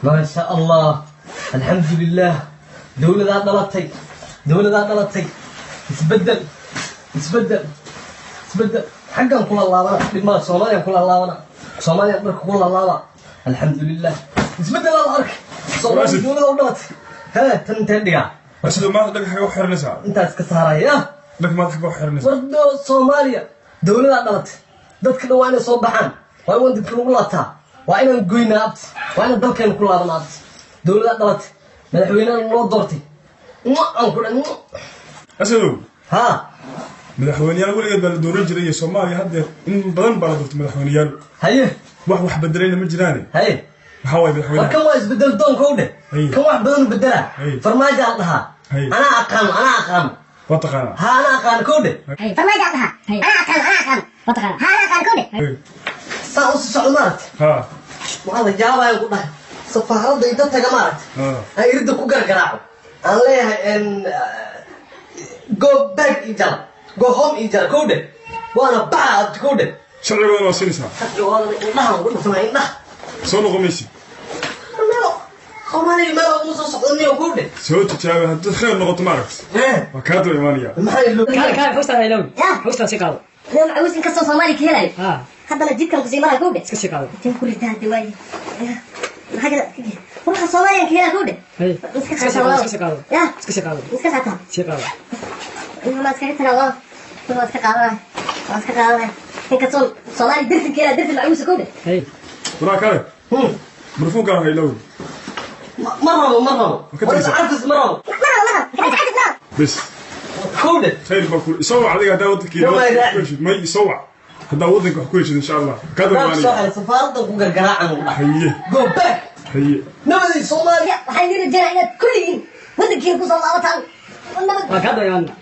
Maasha Allah, alxamdulilah, dowladaa dhalatay, dowladaa dhalatay. Isbedel, isbedel, isbedel. Xaggan kula laabana dhibmaa, Soomaaliyan kula laabana, Soomaaliyan dharka kula laaba. Alxamdulilah, isbedelaa la arkay Soomaaliya, dowladaa u dhalatay. Hee, tan intee dhigaa? Sidoo maanta dhagax xagga u xiranaysaa? Intaas ka saaraya. Dhag maanta xagga u xiranaysaa? Wardo, Soomaaliya dowladaa dhalatay, dadka dhan waa inay soo baxaan, waa in wadanka lagu laabtaa, waa inaan goynaa, abti, waa inaan dalkeena ku laabanaa, abti. Dowladaa dhalatay, madaxweynena loo doortay. Aan ku dhan. Asadow. Ha. Madaxweyneyaal weligeed baa la dooran jiray iyo Soomaaliya haddeer in badan baa la doortay madaxweyneyaal. Haye. Wax bedelayna ma jiraane. Haye. Maxaa waaye war madaxweynaha? Kan waa isbedel doonka u dheh. Haye. Kan wax badan u bedelaa. Haye. Farmaajaa dhahaa. Haye. Anaa aqaano, anaa aqaano. Waa taqaanaa? Ha, anaa aqaano, kow dheh. Farmaajo dhahaa, anaa aqaano, anaa aqaano, ha, anaa aqaano, kow dheh. Haye. Saa usii socdo, maaragtay? Ha. Waxaa la yaabayaan ku dhahay safaaradda inta taga, maaragtay? Ha. Aan iridda ku gargaraaco, aan leeyahay "Go back" ii jala, "Go home" ii jala, kow dheh. Waana baxa, abti, kow dheh. Sharcigoodana waa siinaysaa? Sharcigoodan indhaha ugu dhufanaa, indhaha. Soo noqon maysid. Meel Soomaaliya meel uma soo socdo niyo, kow dheh. Soo tijaabi, haddii khayr noqoto, maaragta, waa kaa daba imaanaya. Maxaa loo Kaale, kaale, hawstaan haylow. Ya. Hawstaan sii qaado. Macawis inkastoo Soomaaliya ka helayo, ha, haddana jidkan kusii maraa, kow dheh. Iska sii qaado. Inteen ku ritaa hadda waaye? Maxaa kale waxa Soomaaliyan ka helaa, kow dheh? Hay. Iska Iska sii qaataa. qaado, iska sii qaado. Ya. Iska sii qaado. Iska qaataa. Sii qaado. Ma iskaga tagaa? Waa iska qaadanaya, waa iska qaadanaya, inkastoo Soomaaliya dirfin ka helaa, dirfin macawisa, kow dheh. Hay. Waraa kale, marfuunkaan haylow. Ma rabo, ma rabo. Ma ka tegaysaa? Carfis ma rabo. Ma rabo, ma rabo, ma rabo. Bes. Kow dheh. Khayr baa ku isoo wac adiga haddaa waddankii Yo, my ku heshid. May, isoo wac haddaa waddanka wax ku heshid, insha Allah kaa daba Naag soo imaanaya. xelay safaaraddan ku gargaraacan u dhahay. Haye. "Go back." Haye. Nabadii Soomaaliya. Waxaan idin rajaynaa inaad kulligiin waddankiina kusoo laabataan nabad. Waa kaa daba imaanna.